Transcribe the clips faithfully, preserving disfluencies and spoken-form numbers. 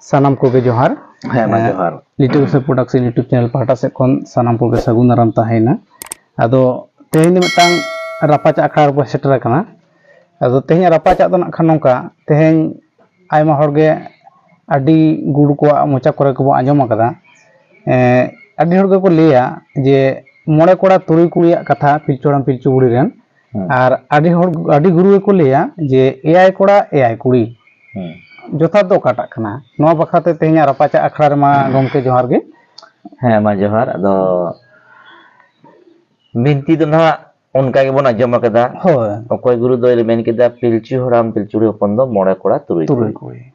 ᱥᱟᱱᱟᱢ ᱠᱚᱜᱮ ᱡᱚᱦᱟᱨ᱾ ᱦᱮᱸ, ᱢᱟ ᱮᱸ, ᱡᱚᱦᱟᱨ᱾ Literature Production YouTube channel ᱯᱟᱦᱴᱟ ᱥᱮᱫ ᱠᱷᱚᱱ ᱥᱟᱱᱟᱢ ᱠᱚᱜᱮ ᱥᱟᱹᱜᱩᱱ ᱫᱟᱨᱟᱢ ᱛᱟᱦᱮᱸᱭᱮᱱᱟ᱾ ᱟᱫᱚ ᱛᱮᱦᱮᱧ ᱫᱚ ᱢᱤᱫᱴᱟᱝ ᱨᱟᱯᱟᱪᱟᱜ ᱟᱠᱷᱲᱟ ᱨᱮᱵᱚ ᱥᱮᱴᱮᱨ ᱟᱠᱟᱱᱟ᱾ ᱟᱫᱚ ᱛᱮᱦᱮᱧᱟᱜ ᱨᱟᱯᱟᱪᱟᱜ ᱫᱚ ᱱᱟᱜ ᱠᱷᱟᱱ ᱱᱚᱝᱠᱟ, ᱛᱮᱦᱮᱧ ᱟᱭᱢᱟ ᱦᱚᱲ ᱜᱮ ᱟᱹᱰᱤ ᱜᱩᱨᱩ ᱠᱚᱣᱟᱜ ᱢᱚᱪᱟ ᱠᱚᱨᱮ ᱜᱮᱵᱚ ᱟᱸᱡᱚᱢ ᱟᱠᱟᱫᱟ᱾ ᱮᱸ, ᱟᱹᱰᱤ ᱦᱚᱲ ᱜᱮᱠᱚ ᱞᱟᱹᱭᱟ ᱡᱮ ᱢᱚᱬᱮ ᱠᱚᱲᱟ ᱛᱩᱨᱩᱭ ᱠᱩᱲᱤᱭᱟᱜ ᱠᱟᱛᱷᱟ ᱯᱤᱞᱪᱩ ᱦᱟᱲᱟᱢ ᱯᱤᱞᱪᱩ ᱵᱩᱲᱦᱤ ᱨᱮᱱ᱾ ᱦᱮᱸ᱾ ᱟᱨ ᱟᱹᱰᱤ ᱦᱚᱲ, ᱟᱹᱰᱤ ᱜᱩᱨᱩ ᱜᱮᱠᱚ ᱞᱟᱹᱭᱟ ᱡᱮ ᱮᱭᱟᱭ ᱠᱚᱲᱟ ᱮᱭᱟᱭ ᱠᱩᱲᱤ᱾ ᱦᱮᱸ᱾ ᱡᱚᱛᱷᱟᱛ ᱫᱚ ᱚᱠᱟᱴᱟᱜ ᱠᱟᱱᱟ? ᱱᱚᱣᱟ ᱵᱟᱠᱷᱨᱟ ᱛᱮ ᱛᱮᱦᱮᱧᱟᱜ ᱨᱟᱯᱟᱪᱟᱜ ᱟᱠᱷᱲᱟ ᱨᱮᱢᱟ ᱜᱚᱢᱠᱮ ᱡᱚᱦᱟᱨ ᱜᱮ᱾ ᱦᱮᱸ, ᱢᱟ ᱡᱚᱦᱟᱨ᱾ ᱟᱫᱚ ᱵᱤᱱᱛᱤ ᱫᱚ ᱱᱟᱦᱟᱜ ᱚᱱᱠᱟ ᱜᱮᱵᱚᱱ ᱟᱸᱡᱚᱢ ᱟᱠᱟᱫᱟ᱾ ᱦᱳᱭ᱾ ᱚᱠᱚᱭ ᱜᱩᱨᱩ ᱫᱚᱭ ᱢᱮᱱ ᱠᱮᱫᱟ, ᱯᱤᱞᱪᱩ ᱦᱟᱲᱟᱢ ᱯᱤᱞᱪᱩ ᱵᱩᱲᱦᱤ ᱦᱚᱯᱚᱱ ᱫᱚ ᱢᱚᱬᱮ ᱠᱚᱲᱟ ᱛᱩᱨᱩᱭ ᱛᱩᱨᱩᱭ ᱠᱩᱲᱤ᱾ ᱠᱩᱲᱤ᱾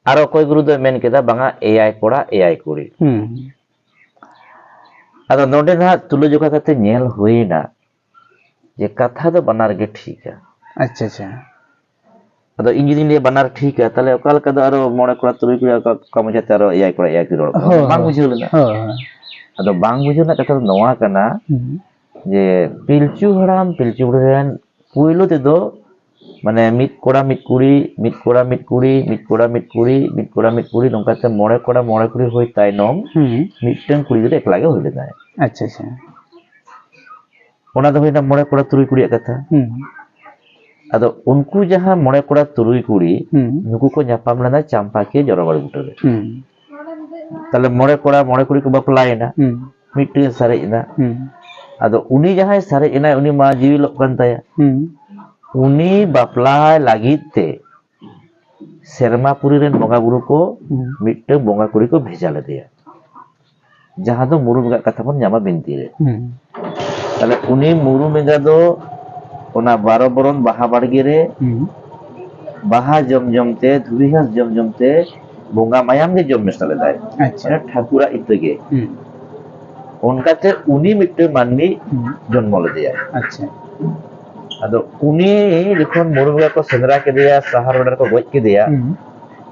ᱟᱨ ᱚᱠᱚᱭ ᱜᱩᱨᱩ ᱫᱚᱭ ᱢᱮᱱ ᱠᱮᱫᱟ, ᱵᱟᱝᱟ, ᱮᱭᱟᱭ ᱠᱚᱲᱟ ᱮᱭᱟᱭ ᱠᱩᱲᱤ᱾ ᱦᱩᱸ᱾ ᱟᱫᱚ ᱱᱚᱰᱮ ᱱᱟᱦᱟᱜ ᱛᱩᱞᱟᱹᱡᱚᱠᱷᱟ ᱠᱟᱛᱮ ᱧᱮᱞ ᱦᱩᱭᱱᱟ ᱡᱮ ᱠᱟᱛᱷᱟ ᱫᱚ ᱵᱟᱱᱟᱨ ᱜᱮ ᱴᱷᱤᱠᱟ᱾ ᱟᱪᱪᱷᱟ, ᱟᱪᱪᱷᱟ᱾ ᱟᱫᱚ ᱤᱧ ᱡᱩᱫᱤᱧ ᱞᱟᱹᱭᱟ ᱵᱟᱱᱟᱨ ᱴᱷᱤᱠᱟ, ᱛᱟᱦᱞᱮ ᱚᱠᱟ ᱞᱮᱠᱟ ᱫᱚ ᱟᱨᱚ ᱢᱚᱬᱮ ᱠᱚᱲᱟ ᱛᱩᱨᱩᱭ ᱠᱩᱲᱤ ᱚᱠᱟ, ᱚᱠᱟ ᱢᱚᱪᱟᱛᱮ ᱟᱨᱚ ᱮᱭᱟᱭ ᱠᱚᱲᱟ ᱮᱭᱟᱭ ᱠᱩᱲᱤ ᱨᱚᱲ ᱠᱟᱱᱟ? ᱦᱳᱭ, ᱵᱟᱝ ᱦᱳᱭ᱾ ᱵᱩᱡᱷᱟᱹᱣ ᱞᱮᱱᱟ᱾ ᱦᱳᱭ, ᱦᱳᱭ᱾ ᱟᱫᱚ ᱵᱟᱝ ᱵᱩᱡᱷᱟᱹᱣ ᱨᱮᱱᱟᱜ ᱠᱟᱛᱷᱟ ᱫᱚ ᱱᱚᱣᱟ ᱠᱟᱱᱟ ᱦᱩᱸ᱾ ᱡᱮ ᱯᱤᱞᱪᱩ ᱦᱟᱲᱟᱢ ᱯᱤᱞᱪᱩ ᱵᱩᱲᱦᱤ ᱨᱮᱱ ᱯᱩᱭᱞᱩ ᱛᱮᱫᱚ ᱢᱟᱱᱮ ᱢᱤᱫ ᱠᱚᱲᱟ ᱢᱤᱫ ᱠᱩᱲᱤ, ᱢᱤᱫ ᱠᱚᱲᱟ ᱢᱤᱫ ᱠᱩᱲᱤ, ᱢᱤᱫ ᱠᱚᱲᱟ ᱢᱤᱫ ᱠᱩᱲᱤ, ᱢᱤᱫ ᱠᱚᱲᱟ ᱢᱤᱫ ᱠᱩᱲᱤ, ᱱᱚᱝᱠᱟᱛᱮ ᱢᱚᱬᱮ ᱠᱚᱲᱟ ᱢᱚᱬᱮ ᱠᱩᱲᱤ ᱦᱩᱭ ᱛᱟᱭᱱᱚᱢ ᱦᱩᱸ᱾ ᱢᱤᱫᱴᱟᱝ ᱠᱩᱲᱤ ᱜᱤᱫᱽᱨᱟᱹ ᱮᱠᱞᱟ ᱜᱮ ᱦᱩᱭ ᱞᱮᱱᱟᱭ᱾ ᱟᱪᱪᱷᱟ, ᱟᱪᱪᱷᱟ᱾ ᱚᱱᱟ ᱫᱚ ᱦᱩᱭᱱᱟ ᱢᱚᱬᱮ ᱠᱚᱲᱟ ᱛᱩᱨᱩᱭ ᱠᱩᱲᱤᱭᱟᱜ ᱠᱟᱛᱷᱟ᱾ ᱦᱩᱸ᱾ ᱟᱫᱚ ᱩᱱᱠᱩ ᱡᱟᱦᱟᱸ ᱢᱚᱬᱮ ᱠᱚᱲᱟ ᱛᱩᱨᱩᱭ ᱠᱩᱲᱤ, ᱦᱩᱸ᱾ ᱱᱩᱠᱩ ᱠᱚ ᱧᱟᱯᱟᱢ ᱞᱮᱱᱟ ᱪᱟᱢᱯᱟᱠᱤᱭᱟᱹ ᱡᱚᱨᱚ ᱵᱟᱲᱮ ᱵᱩᱴᱟᱹ ᱨᱮ᱾ ᱦᱩᱸ᱾ ᱛᱟᱦᱞᱮ ᱢᱚᱬᱮ ᱠᱚᱲᱟ ᱢᱚᱬᱮ ᱠᱩᱲᱤ ᱠᱚ ᱵᱟᱯᱞᱟᱭᱮᱱᱟ, ᱦᱩᱸ᱾ ᱢᱤᱫᱴᱮᱱ ᱥᱟᱨᱮᱡ ᱮᱱᱟ᱾ ᱦᱩᱸ᱾ ᱟᱫᱚ ᱩᱱᱤ ᱡᱟᱦᱟᱸᱭ ᱥᱟᱨᱮᱡ ᱮᱱᱟᱭ, ᱩᱱᱤ ᱢᱟ ᱡᱤᱣᱤ ᱞᱚᱜ ᱠᱟᱱ ᱛᱟᱭᱟ᱾ ᱦᱩᱸ᱾ ᱩᱱᱤ ᱵᱟᱯᱞᱟᱭ ᱞᱟᱹᱜᱤᱫ ᱛᱮ ᱥᱮᱨᱢᱟᱯᱩᱨᱤ ᱨᱮᱱ ᱵᱚᱸᱜᱟ ᱵᱩᱨᱩ ᱠᱚ ᱦᱩᱸ᱾ ᱢᱤᱫᱴᱟᱝ ᱵᱚᱸᱜᱟ ᱠᱩᱲᱤ ᱠᱚ ᱵᱷᱮᱡᱟ ᱞᱮᱫᱮᱭᱟ, ᱡᱟᱦᱟᱸ ᱫᱚ ᱢᱩᱨᱩᱢ ᱮᱸᱜᱟᱜ ᱠᱟᱛᱷᱟ ᱵᱚᱱ ᱧᱟᱢᱟ ᱵᱤᱱᱛᱤ ᱨᱮ᱾ ᱦᱩᱸ᱾ ᱛᱟᱦᱞᱮ ᱩᱱᱤ ᱢᱩᱨᱩᱢ ᱮᱸᱜᱟ ᱫᱚ ᱚᱱᱟ ᱵᱟᱨᱚ ᱵᱚᱨᱚᱱ ᱵᱟᱦᱟ ᱵᱟᱲᱜᱮ ᱨᱮ ᱦᱩᱸ᱾ ᱵᱟᱦᱟ ᱡᱚᱢ ᱡᱚᱢ ᱛᱮ, ᱫᱷᱩᱵᱤ ᱜᱷᱟᱥ ᱡᱚᱢ ᱡᱚᱢ ᱛᱮ ᱵᱚᱸᱜᱟ ᱢᱟᱭᱟᱢ ᱜᱮ ᱡᱚᱢ ᱢᱮᱥᱟ ᱞᱮᱫᱟᱭ᱾ ᱟᱪᱪᱷᱟ᱾ ᱢᱟᱱᱮ ᱴᱷᱟᱹᱠᱩᱨᱟᱜ ᱤᱛᱟᱹ ᱜᱮ᱾ ᱦᱩᱸ᱾ ᱚᱱᱠᱟᱛᱮ ᱩᱱᱤ ᱢᱤᱫᱴᱟᱝ ᱢᱟᱹᱱᱢᱤ ᱦᱩᱸ᱾ ᱡᱚᱱᱢᱚ ᱞᱮᱫᱮᱭᱟᱭ᱾ ᱟᱪᱪᱷᱟ᱾ ᱟᱫᱚ ᱩᱱᱤ ᱡᱚᱠᱷᱚᱱ ᱢᱩᱨᱩᱢ ᱮᱸᱜᱟ ᱠᱚ ᱥᱮᱸᱫᱽᱨᱟ ᱠᱮᱫᱮᱭᱟ, ᱥᱟᱦᱟᱨ ᱵᱮᱲᱟ ᱨᱮᱠᱚ ᱜᱚᱡ ᱠᱮᱫᱮᱭᱟ, ᱦᱩᱸ᱾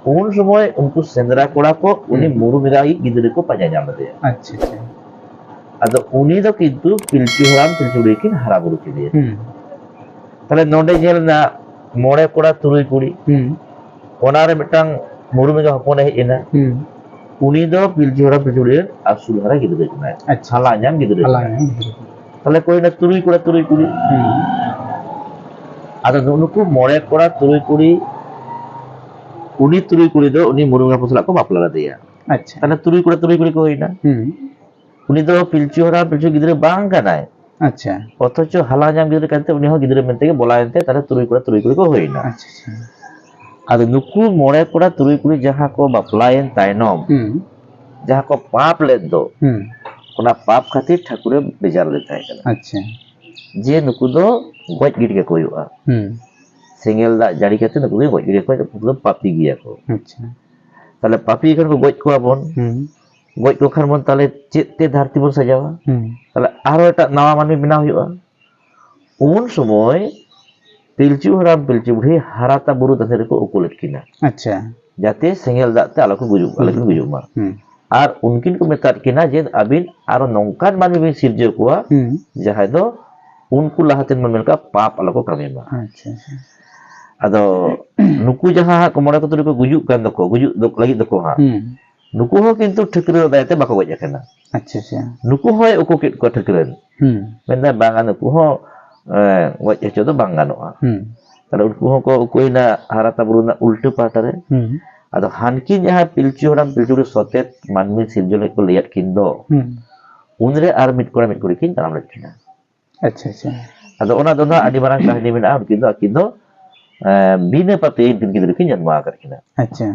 ᱩᱱ ᱥᱚᱢᱚᱭ ᱩᱱᱠᱩ ᱥᱮᱸᱫᱽᱨᱟ ᱠᱚᱲᱟ ᱠᱚ ᱩᱱᱤ ᱦᱩᱸ᱾ ᱢᱩᱨᱩᱢ ᱮᱸᱜᱟ ᱜᱤᱫᱽᱨᱟᱹ ᱠᱚ ᱯᱟᱸᱡᱟ ᱧᱟᱢ ᱞᱮᱫᱮᱭᱟ᱾ ᱟᱪᱪᱷᱟ, ᱟᱪᱪᱷᱟ᱾ ᱟᱫᱚ ᱩᱱᱤ ᱫᱚ ᱠᱤᱱᱛᱩ ᱯᱤᱞᱪᱩ ᱦᱟᱲᱟᱢ ᱯᱤᱞᱪᱩ ᱵᱩᱲᱦᱤ ᱠᱤᱱ ᱦᱟᱨᱟ ᱵᱩᱨᱩ ᱠᱮᱫᱮᱭᱟ᱾ ᱦᱩᱸ᱾ ᱛᱟᱦᱞᱮ ᱱᱚᱰᱮ ᱧᱮᱞ ᱮᱱᱟ ᱢᱚᱬᱮ ᱠᱚᱲᱟ ᱛᱩᱨᱩᱭ ᱠᱩᱲᱤ᱾ ᱦᱩᱸ᱾ ᱚᱱᱟᱨᱮ ᱢᱤᱫᱴᱟᱝ ᱢᱩᱨᱢᱩ ᱮᱸᱜᱟ ᱦᱚᱯᱚᱱᱮ ᱦᱮᱡ ᱮᱱᱟ᱾ ᱦᱩᱸ᱾ ᱩᱱᱤ ᱫᱚ ᱯᱤᱞᱪᱩ ᱦᱟᱲᱟᱢ ᱯᱤᱞᱪᱩ ᱵᱩᱲᱦᱤ ᱨᱮᱱ ᱟᱹᱥᱩᱞ ᱦᱟᱨᱟ ᱜᱤᱫᱽᱨᱟᱹ ᱠᱟᱱᱟᱭ, ᱟᱪᱪᱷᱟ᱾ ᱦᱟᱞᱟ ᱧᱟᱢ ᱜᱤᱫᱽᱨᱟᱹ ᱦᱟᱞᱟ ᱠᱟᱱᱟᱭ᱾ ᱧᱟᱢ ᱜᱤᱫᱽᱨᱟᱹ ᱠᱟᱱᱟᱭ᱾ ᱛᱟᱦᱞᱮ ᱠᱚ ᱦᱩᱭᱱᱟ ᱛᱩᱨᱩᱭ ᱠᱚᱲᱟ ᱛᱩᱨᱩᱭ ᱠᱩᱲᱤ᱾ ᱦᱩᱸ᱾ ᱟᱫᱚ ᱱᱩᱜᱼᱩ ᱱᱩᱠᱩ ᱢᱚᱬᱮ ᱠᱚᱲᱟ ᱛᱩᱨᱩᱭ ᱠᱩᱲᱤ, ᱩᱱᱤ ᱛᱩᱨᱩᱭ ᱠᱩᱲᱤ ᱫᱚ ᱩᱱᱤ ᱢᱩᱨᱢᱩ ᱮᱸᱜᱟ ᱦᱚᱯᱚᱱ ᱥᱟᱞᱟᱜ ᱠᱚ ᱵᱟᱯᱞᱟ ᱞᱮᱫᱮᱭᱟ᱾ ᱟᱪᱪᱷᱟ᱾ ᱛᱟᱦᱞᱮ ᱛᱩᱨᱩᱭ ᱠᱚᱲᱟ ᱛᱩᱨᱩᱭ ᱠᱩᱲᱤ ᱠᱚ ᱦᱩᱭᱱᱟ᱾ ᱦᱩᱸ᱾ ᱩᱱᱤ ᱫᱚ ᱯᱤᱞᱪᱩ ᱦᱟᱲᱟᱢ ᱯᱤᱞᱪᱩ ᱜᱤᱫᱽᱨᱟᱹ ᱵᱟᱝ ᱠᱟᱱᱟᱭ᱾ ᱟᱪᱪᱷᱟ᱾ ᱚᱛᱷᱚᱪᱚ ᱦᱟᱞᱟ ᱧᱟᱢ ᱜᱤᱫᱽᱨᱟᱹ ᱠᱟᱱᱛᱮ ᱩᱱᱤ ᱦᱚᱸ ᱜᱤᱫᱽᱨᱟᱹ ᱢᱮᱱᱛᱮ ᱜᱮ ᱵᱚᱞᱟᱭᱮᱱ ᱛᱮ ᱛᱟᱦᱞᱮ ᱛᱩᱨᱩᱭ ᱠᱚᱲᱟ ᱛᱩᱨᱩᱭ ᱠᱩᱲᱤ ᱠᱚ ᱦᱩᱭᱱᱟ᱾ ᱟᱪᱪᱷᱟ, ᱟᱪᱪᱷᱟ᱾ ᱟᱫᱚ ᱱᱩᱠᱩ ᱢᱚᱬᱮ ᱠᱚᱲᱟ ᱛᱩᱨᱩᱭ ᱠᱩᱲᱤ ᱡᱟᱦᱟᱸ ᱠᱚ ᱵᱟᱯᱞᱟᱭᱮᱱ ᱛᱟᱭᱱᱚᱢ, ᱦᱩᱸ᱾ ᱡᱟᱦᱟᱸ ᱠᱚ ᱯᱟᱯ ᱞᱮᱫ ᱫᱚ, ᱦᱩᱸ᱾ ᱚᱱᱟ ᱯᱟᱯ ᱠᱷᱟᱹᱛᱤᱨ ᱴᱷᱟᱹᱠᱩᱨᱮ ᱵᱮᱡᱟᱨ ᱞᱮᱫ ᱛᱟᱦᱮᱸ ᱠᱟᱱᱟ᱾ ᱟᱪᱪᱷᱟ᱾ ᱡᱮ ᱱᱩᱠᱩ ᱫᱚ ᱜᱚᱡ ᱜᱤᱰᱤ ᱠᱟᱠᱚ ᱦᱩᱭᱩᱜᱼᱟ᱾ ᱦᱩᱸ᱾ ᱥᱮᱸᱜᱮᱞ ᱫᱟᱜ ᱡᱟᱹᱲᱤ ᱠᱟᱛᱮ ᱱᱩᱠᱩ ᱫᱚ ᱜᱚᱡ ᱜᱤᱰᱤ ᱠᱟᱠᱚ ᱦᱩᱭᱩᱜᱼᱟ, ᱱᱩᱠᱩ ᱫᱚ ᱯᱟᱯᱤ ᱜᱮᱭᱟ ᱠᱚ᱾ ᱟᱪᱪᱷᱟ᱾ ᱛᱟᱦᱞᱮ ᱯᱟᱯᱤ ᱠᱷᱟᱱ ᱠᱚ ᱜᱚᱡ ᱠᱚᱣᱟ ᱵᱚᱱ᱾ ᱦᱩᱸ᱾ ᱜᱚᱡ ᱠᱚ ᱠᱷᱟᱱ ᱵᱚᱱ ᱛᱟᱦᱞᱮ ᱪᱮᱫ ᱛᱮ ᱫᱷᱟᱹᱨᱛᱤ ᱵᱚᱱ ᱥᱟᱡᱟᱣᱟ? ᱦᱩᱸ᱾ ᱛᱟᱦᱞᱮ ᱟᱨᱦᱚᱸ ᱮᱴᱟᱜ ᱱᱟᱣᱟ ᱢᱟᱹᱱᱢᱤ ᱵᱮᱱᱟᱣ ᱦᱩᱭᱩᱜᱼᱟ᱾ ᱩᱱ ᱥᱚᱢᱚᱭ ᱯᱤᱞᱪᱩ ᱦᱟᱲᱟᱢ ᱯᱤᱞᱪᱩ ᱵᱩᱲᱦᱤ ᱦᱟᱨᱟᱛᱟ ᱵᱩᱨᱩ ᱫᱟᱸᱫᱷᱮ ᱨᱮᱠᱚ ᱩᱠᱩ ᱞᱮᱫ ᱠᱤᱱᱟ᱾ ᱟᱪᱪᱷᱟ᱾ ᱡᱟᱛᱮ ᱥᱮᱸᱜᱮᱞ ᱫᱟᱜ ᱛᱮ ᱟᱞᱚ ᱠᱚ ᱜᱩᱡᱩᱜ, ᱟᱞᱚ ᱠᱤᱱ ᱜᱩᱡᱩᱜ ᱢᱟ᱾ ᱦᱩᱸ᱾ ᱟᱨ ᱩᱱᱠᱤᱱ ᱠᱚ ᱢᱮᱛᱟᱫ ᱠᱤᱱᱟ ᱡᱮ ᱟᱹᱵᱤᱱ ᱟᱨᱚ ᱱᱚᱝᱠᱟᱱ ᱢᱟᱹᱱᱢᱤ ᱵᱤᱱ ᱥᱤᱨᱡᱟᱹᱣ ᱠᱚᱣᱟ, ᱦᱩᱸ᱾ ᱡᱟᱦᱟᱸᱭ ᱫᱚ ᱩᱱᱠᱩ ᱞᱟᱦᱟᱛᱮᱱ ᱢᱟᱹᱱᱢᱤ ᱞᱮᱠᱟ ᱯᱟᱯ ᱟᱞᱚ ᱠᱚ ᱠᱟᱹᱢᱤ ᱢᱟ᱾ ᱟᱪᱪᱷᱟ, ᱟᱪᱪᱷᱟ᱾ ᱟᱫᱚ ᱱᱩᱠᱩ ᱡᱟᱦᱟᱸ ᱦᱟᱸᱜ ᱠᱚ ᱢᱚᱬᱮ ᱠᱚ ᱛᱩᱨᱩᱭ ᱠᱚ ᱜᱩᱡᱩᱜ ᱠᱟᱱ ᱫᱚᱠᱚ, ᱜᱩᱡᱩᱜ ᱫᱚ, ᱞᱟᱹᱜᱤᱫ ᱫᱚᱠᱚ ᱦᱟᱸᱜ, ᱦᱩᱸ᱾ ᱱᱩᱠᱩ ᱦᱚᱸ ᱠᱤᱱᱛᱩ ᱴᱷᱟᱹᱠᱨᱟᱹ ᱫᱟᱭ ᱛᱮ ᱵᱟᱠᱚ ᱜᱚᱡ ᱟᱠᱟᱱᱟ᱾ ᱟᱪᱪᱷᱟ, ᱟᱪᱪᱷᱟ᱾ ᱱᱩᱠᱩ ᱦᱚᱸᱭ ᱩᱠᱩ ᱠᱮᱫ ᱠᱚᱣᱟ ᱴᱷᱟᱹᱠᱨᱟᱹ᱾ ᱦᱩᱸ᱾ ᱢᱮᱱᱫᱟᱭ, "ᱵᱟᱝᱟ, ᱱᱩᱠᱩ ᱦᱚᱸ, ᱮ, ᱜᱚᱡ ᱦᱚᱪᱚ ᱫᱚ ᱵᱟᱝ ᱜᱟᱱᱚᱜᱼᱟ᱾" ᱦᱩᱸ᱾ ᱛᱟᱦᱞᱮ ᱩᱱᱠᱩ ᱦᱚᱸᱠᱚ ᱩᱠᱩᱭᱮᱱᱟ ᱦᱟᱨᱟᱛᱟ ᱵᱩᱨᱩ ᱨᱮᱱᱟᱜ ᱩᱞᱴᱟᱹ ᱯᱟᱦᱴᱟ ᱨᱮ᱾ ᱦᱩᱸ᱾ ᱟᱫᱚ ᱦᱟᱱᱠᱤᱱ ᱡᱟᱦᱟᱸ ᱯᱤᱞᱪᱩ ᱦᱟᱲᱟᱢ ᱯᱤᱞᱪᱩ ᱵᱩᱲᱦᱤ ᱥᱚᱛᱮᱛ ᱢᱟᱹᱱᱢᱤ ᱥᱤᱨᱡᱚᱱ ᱞᱟᱹᱜᱤᱫ ᱠᱚ ᱞᱟᱹᱭᱟᱫ ᱠᱤᱱ ᱫᱚ, ᱦᱩᱸ᱾ ᱩᱱᱨᱮ ᱟᱨ ᱢᱤᱫ ᱠᱚᱲᱟ ᱢᱤᱫ ᱠᱩᱲᱤ ᱠᱤᱱ ᱛᱟᱲᱟᱢ ᱞᱮᱫ ᱠᱤᱱᱟ᱾ ᱟᱪᱪᱷᱟ, ᱟᱪᱪᱷᱟ᱾ ᱟᱫᱚ ᱚᱱᱟ ᱫᱚ ᱱᱟᱦᱟᱜ ᱟᱹᱰᱤ ᱢᱟᱨᱟᱝ ᱠᱟᱹᱦᱱᱤ ᱢᱮᱱᱟᱜᱼᱟ᱾ ᱩᱱᱠᱤᱱ ᱫᱚ, ᱟᱹᱠᱤᱱ ᱫᱚ, ᱮ, ᱵᱤᱱᱟᱹ ᱯᱟᱯᱤ ᱩᱱᱠᱤᱱ ᱜᱤᱫᱽᱨᱟᱹ ᱠᱤᱱ ᱡᱚᱱᱢᱚ ᱟᱠᱟᱫ ᱠᱤᱱᱟ᱾ ᱟᱪᱪᱷᱟ᱾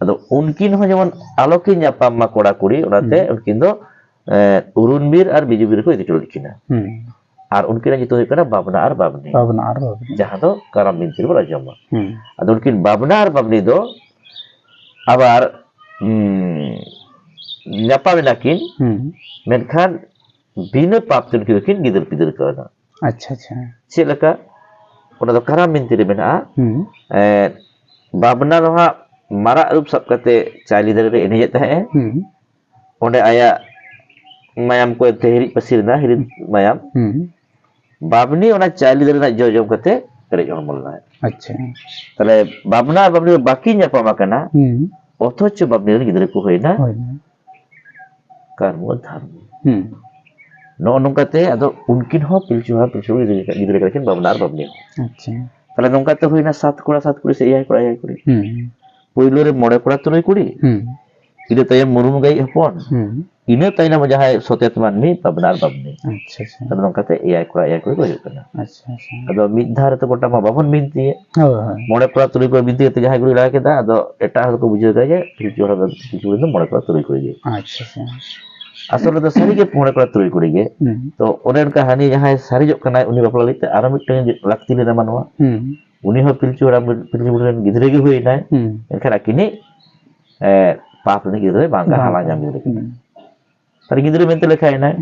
ᱟᱫᱚ ᱩᱱᱠᱤᱱ ᱦᱚᱸ ᱡᱮᱢᱚᱱ ᱟᱞᱚ ᱠᱤᱱ ᱧᱟᱯᱟᱢ ᱢᱟ ᱠᱚᱲᱟ ᱠᱩᱲᱤ, ᱚᱱᱟᱛᱮ ᱦᱩᱸ᱾ ᱩᱱᱠᱤᱱ ᱫᱚ, ᱮ, ᱩᱨᱩᱱ ᱵᱤᱨ ᱟᱨ ᱵᱤᱡᱩ ᱵᱤᱨ ᱨᱮᱠᱚ ᱤᱫᱤ ᱦᱚᱴᱚ ᱞᱮᱫ ᱠᱤᱱᱟ᱾ ᱦᱩᱸ᱾ ᱟᱨ ᱩᱱᱠᱤᱱᱟᱜ ᱧᱩᱛᱩᱢ ᱦᱩᱭᱩᱜ ᱠᱟᱱᱟ ᱵᱟᱵᱱᱟ ᱟᱨ ᱵᱟᱵᱱᱤ, ᱵᱟᱵᱱᱟ ᱟᱨ ᱵᱟᱵᱱᱤ᱾ ᱡᱟᱦᱟᱸ ᱫᱚ ᱠᱟᱨᱟᱢ ᱵᱤᱱᱛᱤ ᱨᱮᱵᱚᱱ ᱟᱸᱡᱚᱢᱟ᱾ ᱦᱩᱸ᱾ ᱟᱫᱚ ᱩᱱᱠᱤᱱ ᱵᱟᱵᱱᱟ ᱟᱨ ᱵᱟᱵᱱᱤ ᱫᱚ ᱟᱵᱟᱨ, ᱩᱸ, ᱧᱟᱯᱟᱢ ᱮᱱᱟ ᱠᱤᱱ, ᱦᱩᱸ᱾ ᱢᱮᱱᱠᱷᱟᱱ ᱵᱤᱱᱟᱹ ᱯᱟᱯ ᱛᱮ ᱩᱱᱠᱤᱱ ᱫᱚᱠᱤᱱ ᱜᱤᱫᱟᱹᱨ ᱯᱤᱫᱟᱹᱨ ᱠᱟᱣᱱᱟ᱾ ᱟᱪᱪᱷᱟ, ᱟᱪᱪᱷᱟ᱾ ᱪᱮᱫ ᱞᱮᱠᱟ? ᱚᱱᱟ ᱫᱚ ᱠᱟᱨᱟᱢ ᱵᱤᱱᱛᱤ ᱨᱮ ᱢᱮᱱᱟᱜᱼᱟ᱾ ᱦᱩᱸ᱾ ᱮᱸ, ᱵᱟᱵᱱᱟ ᱫᱚ ᱦᱟᱸᱜ ᱢᱟᱨᱟᱜ ᱨᱩᱯ ᱥᱟᱵ ᱠᱟᱛᱮ ᱪᱟᱭᱞᱤ ᱫᱟᱨᱮ ᱨᱮ ᱮᱱᱮᱡᱮᱫ ᱛᱟᱦᱮᱸᱜᱼᱮ᱾ ᱦᱩᱸ᱾ ᱚᱸᱰᱮ ᱟᱭᱟᱜ ᱢᱟᱭᱟᱢ ᱠᱚ ᱮᱱᱛᱮ ᱦᱤᱨᱤᱡ ᱯᱟᱹᱥᱤᱨ ᱮᱱᱟ, ᱦᱤᱨᱤᱡ ᱦᱩᱸ᱾ ᱢᱟᱭᱟᱢ᱾ ᱦᱩᱸ᱾ ᱵᱟᱵᱱᱤ ᱚᱱᱟ ᱪᱟᱭᱞᱤ ᱫᱟᱨᱮ ᱨᱮᱱᱟᱜ ᱡᱚ ᱡᱚᱢ ᱠᱟᱛᱮ ᱯᱮᱨᱮᱡ ᱦᱚᱲᱢᱚ ᱞᱮᱱᱟᱭ᱾ ᱟᱪᱪᱷᱟ᱾ ᱛᱟᱦᱞᱮ ᱵᱟᱵᱱᱟ ᱟᱨ ᱵᱟᱵᱱᱤ ᱵᱟᱹᱠᱤᱱ ᱧᱟᱯᱟᱢ ᱟᱠᱟᱱᱟ, ᱦᱩᱸ᱾ ᱚᱛᱷᱚᱪᱚ ᱵᱟᱵᱱᱤ ᱨᱮᱱ ᱜᱤᱫᱽᱨᱟᱹ ᱠᱚ ᱦᱩᱭᱱᱟ ᱦᱳᱭ᱾ ᱠᱟᱨᱢᱩ ᱟᱨ ᱫᱷᱟᱨᱢᱩ᱾ ᱦᱩᱸ᱾ ᱱᱚᱜᱼᱚ ᱱᱚᱝᱠᱟᱛᱮ ᱟᱫᱚ ᱩᱱᱠᱤᱱ ᱦᱚᱸ ᱯᱤᱞᱪᱩ ᱦᱟᱲᱟᱢ ᱯᱤᱞᱪᱩ ᱵᱩᱲᱦᱤ ᱜᱤᱫᱽᱨᱟᱹ, ᱜᱤᱫᱽᱨᱟᱹ ᱠᱟᱱᱟ ᱠᱤᱱ, ᱵᱟᱵᱱᱟ ᱟᱨ ᱵᱟᱵᱱᱤ ᱦᱚᱸ᱾ ᱟᱪᱪᱷᱟ᱾ ᱛᱟᱦᱞᱮ ᱱᱚᱝᱠᱟᱛᱮ ᱦᱩᱭᱱᱟ ᱥᱟᱛ ᱠᱚᱲᱟ ᱥᱟᱛ ᱠᱩᱲᱤ ᱥᱮ ᱮᱭᱟᱭ ᱠᱚᱲᱟ ᱮᱭᱟᱭ ᱠᱩᱲᱤ᱾ ᱦᱩᱸ᱾ ᱯᱳᱭᱞᱳ ᱨᱮ ᱢᱚᱬᱮ ᱠᱚᱲᱟ ᱛᱩᱨᱩᱭ ᱠᱩᱲᱤ, ᱦᱩᱸ᱾ ᱤᱱᱟᱹ ᱛᱟᱭᱚᱢ ᱢᱩᱨᱢᱩ ᱜᱟᱹᱭᱤᱡ ᱦᱚᱯᱚᱱ, ᱦᱩᱸ᱾ ᱤᱱᱟᱹ ᱛᱟᱭᱱᱚᱢ ᱡᱟᱦᱟᱸᱭ ᱥᱚᱛᱮᱛ ᱢᱟᱹᱱᱢᱤ, ᱵᱟᱵᱱᱟ ᱟᱨ ᱵᱟᱵᱱᱤ᱾ ᱟᱪᱪᱷᱟ, ᱟᱪᱪᱷᱟ᱾ ᱟᱫᱚ ᱱᱚᱝᱠᱟᱛᱮ ᱮᱭᱟᱭ ᱠᱚᱲᱟ ᱮᱭᱟᱭ ᱠᱩᱲᱤ ᱠᱚ ᱦᱩᱭᱩᱜ ᱠᱟᱱᱟ᱾ ᱟᱪᱪᱷᱟ, ᱟᱪᱪᱷᱟ᱾ ᱟᱫᱚ ᱢᱤᱫ ᱫᱷᱟᱣ ᱨᱮᱛᱚ ᱜᱚᱴᱟ ᱢᱟ ᱵᱟᱵᱚᱱ ᱵᱤᱱᱛᱤᱭᱮᱫ᱾ ᱦᱳᱭ, ᱦᱳᱭ᱾ ᱢᱚᱬᱮ ᱠᱚᱲᱟ ᱛᱩᱨᱩᱭ ᱠᱚ ᱵᱤᱱᱛᱤ ᱠᱟᱛᱮ ᱡᱟᱦᱟᱸᱭ ᱠᱚ ᱞᱟᱲᱟ ᱠᱮᱫᱟ, ᱟᱫᱚ ᱮᱴᱟᱜ ᱦᱚᱲ ᱠᱚ ᱵᱩᱡᱷᱟᱹᱣ ᱠᱮᱫᱟ ᱡᱮ ᱯᱤᱞᱪᱩ ᱦᱟᱲᱟᱢ ᱫᱚ ᱯᱤᱞᱪᱩ ᱵᱩᱲᱦᱤ ᱫᱚ ᱢᱚᱬᱮ ᱠᱚᱲᱟ ᱛᱩᱨᱩᱭ ᱠᱩᱲᱤ ᱜᱮ᱾ ᱟᱪᱪᱷᱟ, ᱟᱪᱪᱷᱟ᱾ ᱟᱥᱚᱞ ᱨᱮᱫᱚ ᱥᱟᱹᱨᱤᱜᱮ ᱢᱚᱬᱮ ᱠᱚᱲᱟ ᱛᱩᱨᱩᱭ ᱠᱩᱲᱤ ᱜᱮ᱾ ᱦᱩᱸ᱾ ᱛᱚ ᱚᱱᱮ ᱚᱱᱠᱟ ᱦᱟᱹᱱᱤ ᱡᱟᱦᱟᱸᱭ ᱥᱟᱨᱮᱡᱚᱜ ᱠᱟᱱᱟᱭ, ᱩᱱᱤ ᱵᱟᱯᱞᱟ ᱞᱟᱹᱜᱤᱫ ᱛᱮ ᱟᱨᱚ ᱢᱤᱫᱴᱟᱝ ᱞᱟᱹᱠᱛᱤ ᱞᱮᱱᱟ ᱢᱟᱱᱣᱟ᱾ ᱦᱩᱸ᱾ ᱩᱱᱤ ᱦᱚᱸ ᱯᱤᱞᱪᱩ ᱦᱟᱲᱟᱢ, ᱯᱤᱞᱪᱩ ᱵᱩᱲᱦᱤ ᱨᱮᱱ ᱜᱤᱫᱽᱨᱟᱹ ᱜᱮ ᱦᱩᱭ ᱮᱱᱟᱭ᱾ ᱦᱩᱸ᱾ ᱮᱱᱠᱷᱟᱱ ᱟᱹᱠᱤᱱᱤᱡ, ᱮ, ᱯᱟᱯ ᱨᱤᱱᱤᱡ ᱜᱤᱫᱽᱨᱟᱹ ᱵᱟᱝ ᱠᱟᱱᱟ, ᱵᱟᱝ ᱦᱟᱞᱟᱝ ᱧᱟᱢ ᱠᱟᱱᱟ᱾ ᱜᱤᱫᱽᱨᱟᱹ ᱠᱟᱱᱟ᱾ ᱦᱩᱸ᱾ ᱛᱟᱦᱞᱮ ᱜᱤᱫᱽᱨᱟᱹ ᱢᱮᱱᱛᱮ ᱞᱮᱠᱷᱟᱭᱮᱱᱟᱭ᱾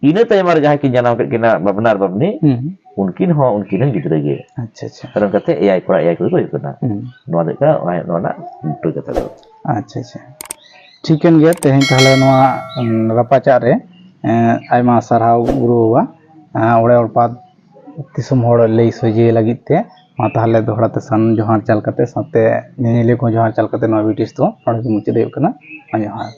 ᱤᱱᱟᱹ ᱛᱟᱭᱚᱢ ᱟᱨ ᱡᱟᱦᱟᱸᱭ ᱠᱤᱱ ᱡᱟᱱᱟᱢ ᱠᱮᱫ ᱠᱤᱱᱟ, ᱵᱟᱵᱱᱟ ᱟᱨ ᱵᱟᱵᱱᱤ, ᱦᱩᱸ᱾ ᱩᱱᱠᱤᱱ ᱦᱚᱸ ᱩᱱᱠᱤᱱ ᱨᱮᱱ ᱜᱤᱫᱽᱨᱟᱹ ᱜᱮ᱾ ᱟᱪᱪᱷᱟ, ᱟᱪᱪᱷᱟ᱾ ᱛᱟᱦᱞᱮ ᱚᱱᱠᱟᱛᱮ ᱮᱭᱟᱭ ᱠᱚᱲᱟ ᱮᱭᱟᱭ ᱠᱩᱲᱤ ᱠᱚ ᱦᱩᱭᱩᱜ ᱠᱟᱱᱟ᱾ ᱦᱩᱸ᱾ ᱱᱚᱣᱟ ᱫᱚ ᱦᱩᱭᱩᱜ ᱠᱟᱱᱟ ᱚᱱᱟ, ᱱᱚᱣᱟ ᱨᱮᱱᱟᱜ ᱞᱤᱴᱟᱹ ᱠᱟᱛᱷᱟ ᱫᱚ᱾ ᱟᱪᱪᱷᱟ, ᱟᱪᱪᱷᱟ᱾ ᱴᱷᱤᱠᱟᱹᱱ ᱜᱮᱭᱟ, ᱛᱮᱦᱮᱧ ᱛᱟᱦᱞᱮ ᱱᱚᱣᱟ, ᱩᱸ, ᱨᱟᱯᱟᱪᱟᱜ ᱨᱮ, ᱮᱸ, ᱟᱭᱢᱟ ᱥᱟᱨᱦᱟᱣ ᱜᱩᱨᱩ ᱵᱟᱵᱟ, ᱮᱸ, ᱚᱲᱮ ᱚᱲᱯᱟᱛ ᱫᱤᱥᱚᱢ ᱦᱚᱲ ᱞᱟᱹᱭ ᱥᱚᱡᱷᱮ ᱞᱟᱹᱜᱤᱫ ᱛᱮ᱾ ᱢᱟ ᱛᱟᱦᱞᱮ ᱫᱚᱦᱲᱟ ᱛᱮ ᱥᱟᱱ ᱡᱚᱦᱟᱨ ᱪᱟᱞ ᱠᱟᱛᱮ, ᱥᱟᱶᱛᱮ ᱧᱮᱧᱮᱞᱤᱭᱟᱹ ᱠᱚ ᱡᱚᱦᱟᱨ ᱪᱟᱞ ᱠᱟᱛᱮ ᱱᱚᱣᱟ ᱵᱷᱤᱰᱤᱭᱳ ᱫᱚ ᱱᱚᱰᱮ ᱜᱮ ᱢᱩᱪᱟᱹᱫ ᱦᱩᱭᱩᱜ ᱠᱟᱱᱟ᱾ ᱢᱟ ᱡᱚᱦᱟᱨ᱾